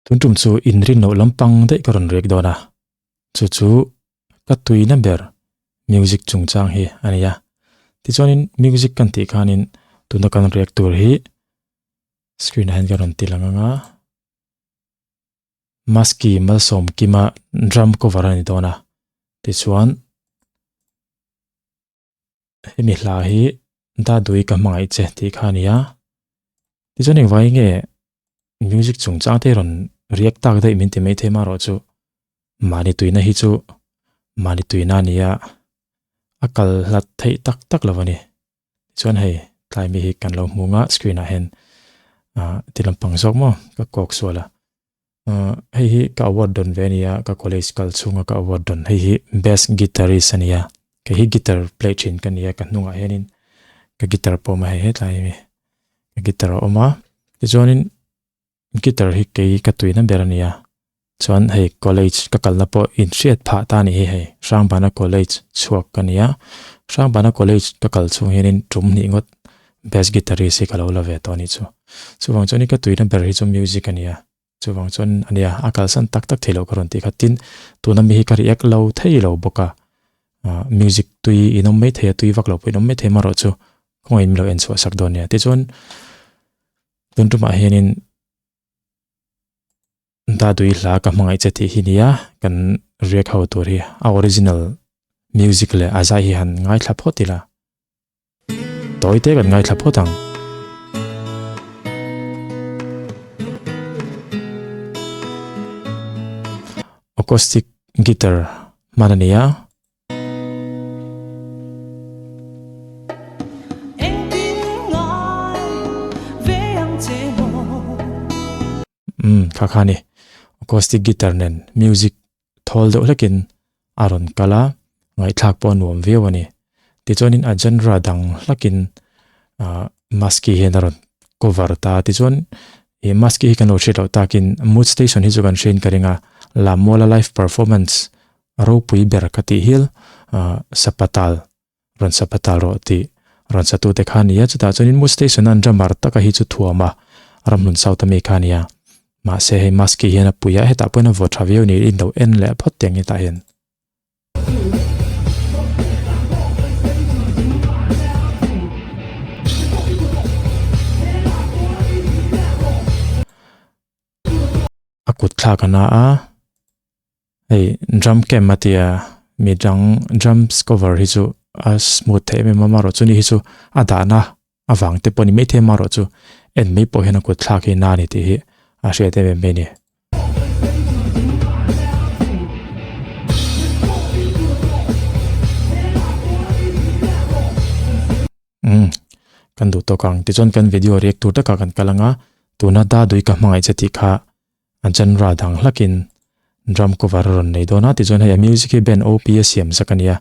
Tun tum chu inrin loh lampang daih ka rawn rek dawn a, chu chu ka tuina ber music chungchang hi a ni a. Tichuanin music kan tih khanin tuna kan rek tur hi screen ah hian ka rawn ti lang ang a, Maski Malsawm Kima drum cover a ni dawn a, tichuan hemi hla hi Dadui ka hmangaih che tih kha a ni a, tichuan engvai nge music chungchang te rawn react tak daih min ti mai thei marawh chu mahni tuina hi chu mahni tuina a ni a, a kal hlat theih tak tak lo a ni. Tichuan hei tlai mi hi kan lo hmu nga screen ah hian ah ti lampang zawk maw ka kawk sual a. Hei hi ka award dawn ve ania ka college kal chhunga ka award dawn hei hi best guitarist ania kei hi guitar play thin ka nia ka hnungah hianin ka guitar pawh awm a hei hetlai hi ka guitar a awm a tichuanin guitar hi kei ka tuina ber ania chuan hei college ka kalna pawh inhriat phah ta a ni hi hei Hrangbana college chhuak ka nia Hrangbana college ka kal chhung hianin tum hnih ngawt Best guitarist hi ka lo la ve tawh a nih chu. Chuvang chuan i ka tuina ber hi chu music a nia. Chuvang chuan a nia, a kalsan tak tak thei lo ka rawn tih kha. Tin, tuna mi hi ka react lo thei lo bawk a. Music tui in awm mai thei a, tui vak lo pawh in awm mai thei marawh chu kawngaihin min lo en chhuah sak dawn nia. Tichuan, tun tumah hianin Dadui hla ka hmangaih che tih hi nia, kan react ho tur hi a original music leh a zai hi han ngaithla phawt ila. Tawi te kan ngaithla phawt ang. Acoustic guitar hman a ni a. Umm kha kha a ni. Acoustic guitar nen music thawl deuh hlekin a rawn kal a, ngaihthlak pawh a nuam viau a ni. Tichuanin a genre dang hlakin ah Maski hian a rawn cover ta a, tichuan ih Maski hi kan lo hriat loh takin Mood Station hi chu kan hriain ka ring a, Lammuala live performance ropui ber ka tih hial ah Sapatal rawn sapatal rawh tih rawn satute kha a ni a, chutah chuanin Mood Station a an drummer taka hi chu thuam a, ramhlun South ami kha a ni a, mahse hei Maski hian a pui a, hetah pawhin a vaw tha viau a ni, in lo en leh phawt teh ang hetah hian. A kut thlak a na a. Hei drum kem a tia mi dang drums cover hi chu a smooth theih em em a amaherawhchu ni hi chu a dahna avang te pawh a ni maithei amaherawhchu en mai pawh hian a kut thlak hi na a ni tih hi a hriat em em mai a ni. Umm kan duh tawk ang tichuan kan video react tur takah kan kal ang a tuna Dadui ka hmangaih che tih kha A genre dang hlakin drum cover a rawn nei dawn a, tichuan hei a music hi band OP a siam zak a nia,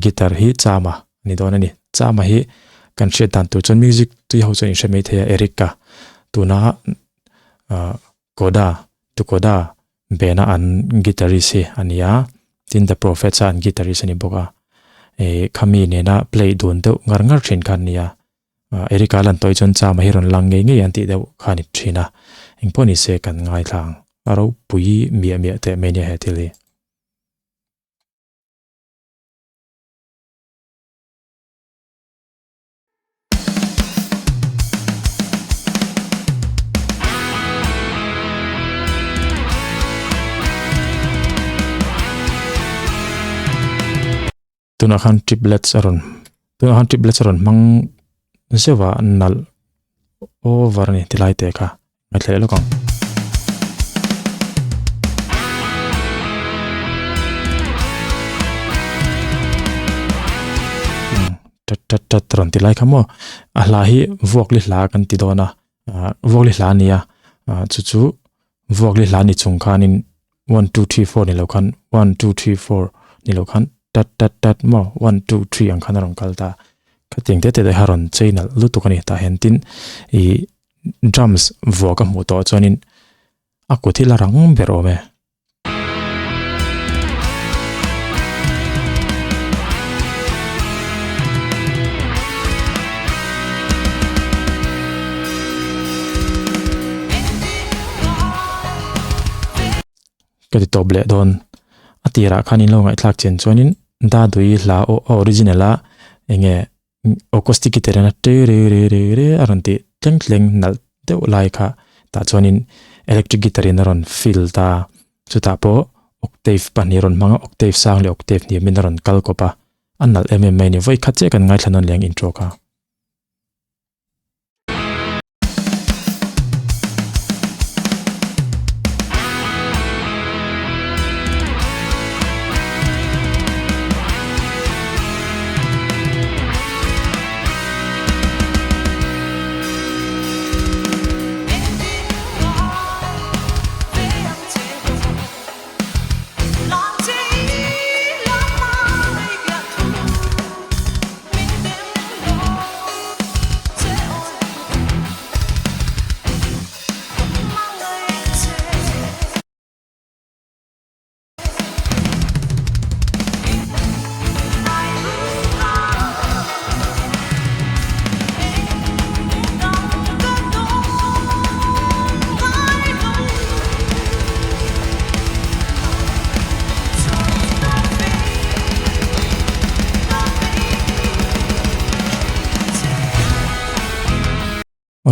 guitar hi Chama a ni dawn a ni. Chama hi kan hriat dan tur chuan music tui ho chuan in hre mai thei a, Eric-a tuna Koda to Koda band-a an guitarist hi a ni a, tin The Prophets-a an guitarist a ni bawk a, khami nena play dun deuh ngar ngar thin kha an ni a. Erica lan tawih chuan chama hi rawn lang ngei ngei an tih deuh kha a ni thin a, engpawh ni se kan ngaithla ang, a ropui miah miah teh mai nia he thil hi. Tunah khan triplets a rawn tunah khan triplets a rawn hmang zeuh a nalh over a ni tilai te kha ngaithla leh lawk ang. Tat tat tat rawn ti lai kha maw a hla hi vuakli hla kan ti dawn a vuakli hla a ni a chu chu vuakli hla ni chung khanin 1 2 3 4 ni lo khan 1 2 3 4 ni lo khan tat tat tat maw 1 2 3 ang khan a rawn kal ta khatiang te te te kha rawn chei nalh lutuk a ni tah hian tin ih drums vuak a hmuh tawh chuanin a kut hi la rang ber awm e. Ka ti tawp leh dawn. A tirah khan in lo ngaihthlak chian chuanin Dadui hla aw a original a enge acoustic guitar in a ti ri ri ri ri a rawn tih tleng tleng nalh deuh lai kha tah chuanin electric guitar in a rawn fill ta. Chutah pawh octave pahnih a rawn hmang a, octave sang leh octave hniam in a rawn kal kawp a, a nalh em em mai a ni. Vawi khat chiah kan ngaithla nawn leh ang intro kha.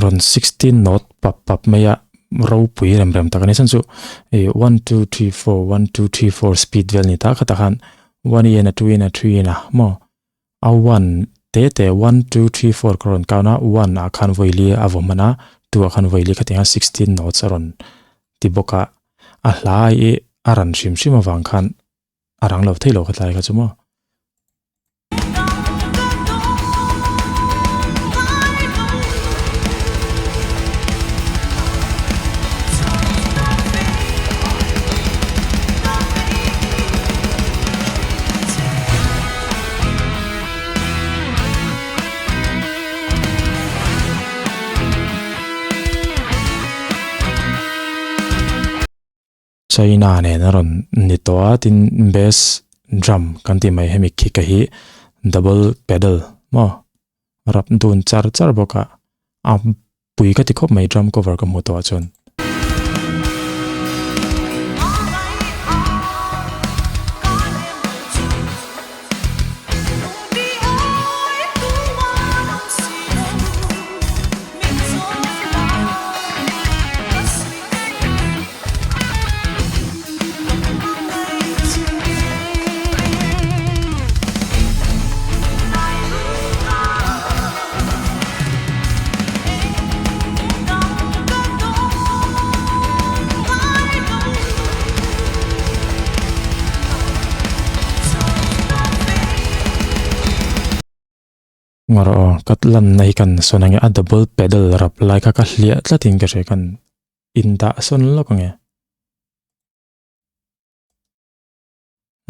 Rawn 16 note pap pap mai a ropui rem rem tak a ni chuan chu ih one two three four one two three four speed vel ni ta khatah khan one in a two in a three in a maw a one te te one two three four ka rawn count a one ah khan vawi li a vaw hman a two ah khan vawi li khatiang a 16 notes a rawn ti bawk a a hla i a ran hrim hrim avang khan a rang lo thei lo kha tlai kha chu maw. China nen a rawn ni tawh a tin bass drum kan tih mai hemi kick a hi double pedal maw rap dun char char bawk a a pui ka ti khawp mai drum cover ka hmuh tawh ah chuan. Ngarawh aw, ka lanna hi kan sawn ange a double pedal rap lai kha ka hliah tlatin ka hria kan indah sawn lawk ange.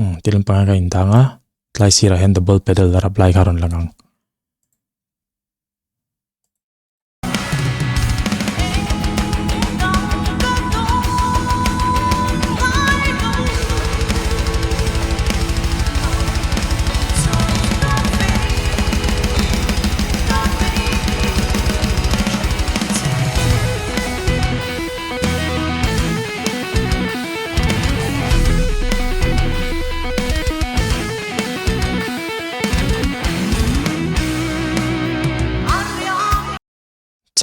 Umm ti lampang hian ka indang a tlai sirah hian double pedal a rap lai kha a rawn lang ang.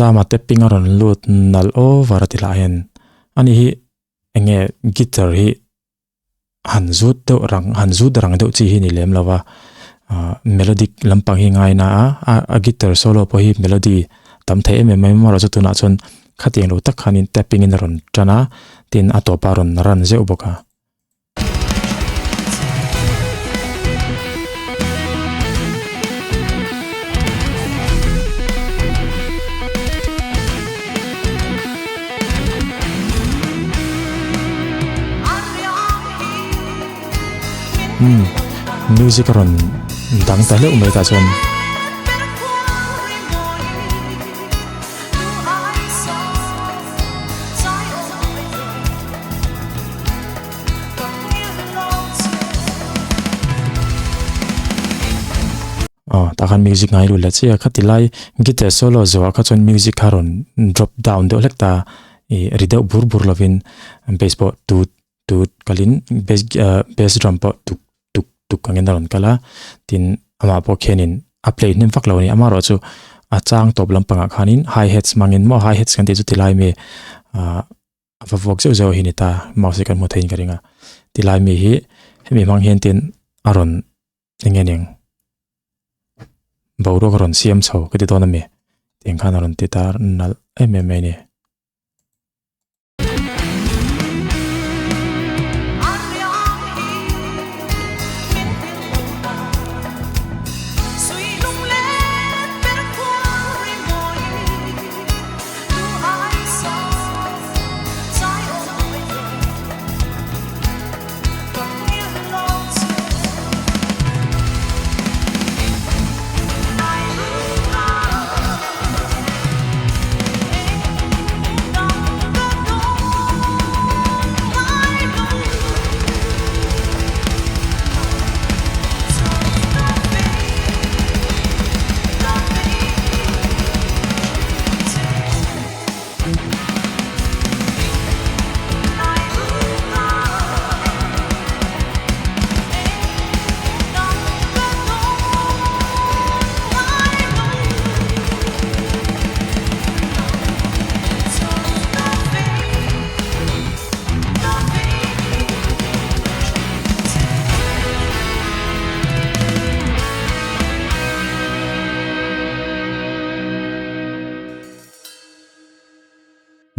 Chama tapping a rawn lut nalh over a ti lah hian ani hi eng nge guitar hi han zut deuh rang han zut rang deuh chi hi ni lem lo va ah melodic lampang hi ngai na a a guitar solo pawh hi melody tam thei em em mai amaherawhchu tunah chuan khatiang lo tak khanin tapping in a rawn tan a tin a tawpah a rawn run zeuh bawk a. Umm music a rawn dang ta hleuh mai tah chuan. Aw tah khan music ngai lut la chiah a khati lai guitar solo zawhah kha chuan music kha rawn drop down deuh hlek ta ih ri deuh bur bur lovin bass pawh tut. tut kalin bass bass drum pawh tuk tuk tuk angin a rawn kal a, tin amah pawh khianin a play hnem vak lo a ni. Amaherawhchu a chang tawp lampangah khanin hi hats hmangin maw hi hats kan tih chu tilai mi ah a va vuak zeuh zeuh hi a ni ta mouse hi kan hmu theiin ka ring a, tilai mi hi hemi hmang hian tin a rawn eng nge ning boruak a rawn siam chho ka ti dawn a mi tiang khan a rawn ti ta nalh em em mai a ni.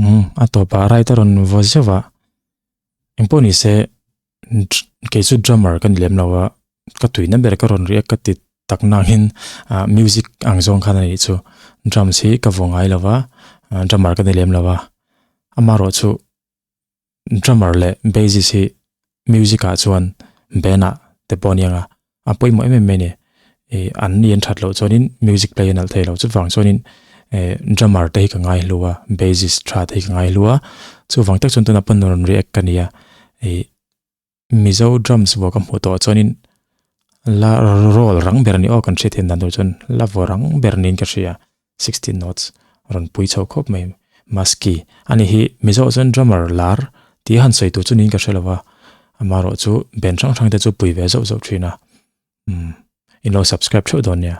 Umm a tawpah right a rawn vaw zeuh a, engpawh ni se kei chu drummer ka ni lem lo a, ka tuina ber ka rawn riak ka ti tak nangin ah music ang zawng khan a nih chu drums hi ka vaw ngai lo va drummer ka ni lem lo a, amaherawhchu drummer leh bassist hi music ah chuan band ah te pawh a ni ang a, a pawimawh em em mai a ni. Ih an ni an that loh chuanin music play a nalh thei lo chuvang chuanin eh drummer te hi ka ngai hlu a bassist tha te hi ka ngai hlu a chuvang tak chuan tunah pawn rawn react ka ni a ih Mizo drums vuah ka hmuh tawh chuanin la roll rang ber a ni aw kan hriat hian dan tur chuan la vaw rang ber niin ka hria 16 notes rawn pui chho khawp mai Maski ani hi Mizo chuan drummer lar tih a han sawi tur chu niin ka hre lo va amaherawhchu band hrang hrang te chu pui ve zauh zauh thin a umm in lo subscribe theuh dawn nia.